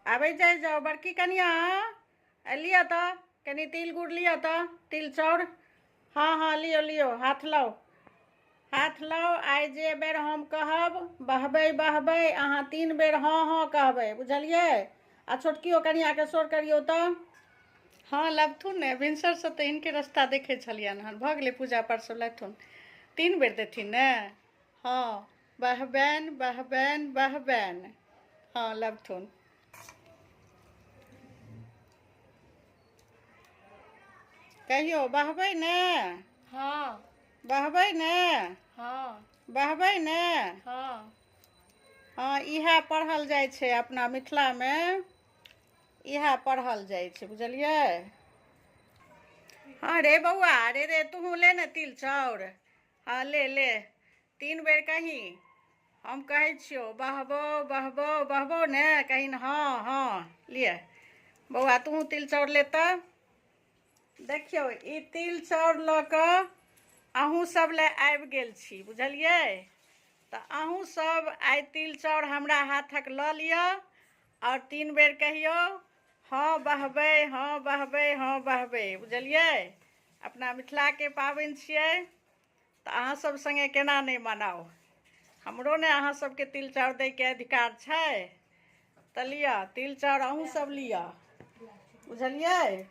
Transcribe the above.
आबै जाइ जाउ। बड़की कनिया लिअ तऽ कनि तिल गुड़ लिअ तऽ, तिल चाउर। हँ हँ, लियौ लियौ, हाथ लाउ, हाथ लाउ। आइ जे बेर हम कहब बहबै बहबै, अहाँ 3 बेर हँ हँ कहबै, बुझलियै? आ छोटकियो कनियाके शोर करियौ तऽ। हँ, लबथुन ने। भिनसरसँ तऽ हिनके रस्ता देखै छलियनि हन। भऽ गेलै पूजा पाठ सब, लेथुन। 3 बेर देथिन ने? हँ, बहबनि बहबनि बहबनि। हँ, लबथुन। कहियौ, बहबै ने? हँ। बहबै ने? हँ। बहबै ने? हँ। हँ, इएह पढ़ल जाइ छै अपना मिथिलामे, इएह पढ़ल जाइ छै, बुझलियै? हँ रे बौआ, रे रे, तूहूँ ले ने तिल चाउर। हँ, ले ले। 3 बेर कही, हम कहै छियौ, बहबो बहबो बहबो ने, कहीं हँ हँ। लिअ बौआ, तूहूँ तिल चाउर ले। तऽ देखियौ, ई तिल चाउर लऽ कऽ अहूँ सब लए आबि गेल छी, बुझलियै? तऽ अहूँ सब आइ तिल चाउर हमरा हाथक लऽ लिअ आओर 3 बेर कहियौ, हँ बहबै, हँ बहबै, हँ बहबै, बुझलियै? अपना मिथिलाके पाबनि छियै तऽ अहाँ सब सङ्गे केना नहि मनाउ? हमरो ने अहाँ सबके तिल चाउर दैके अधिकार छै। तऽ लिअ तिल चाउर, अहूँ सब लिअ, बुझलियै?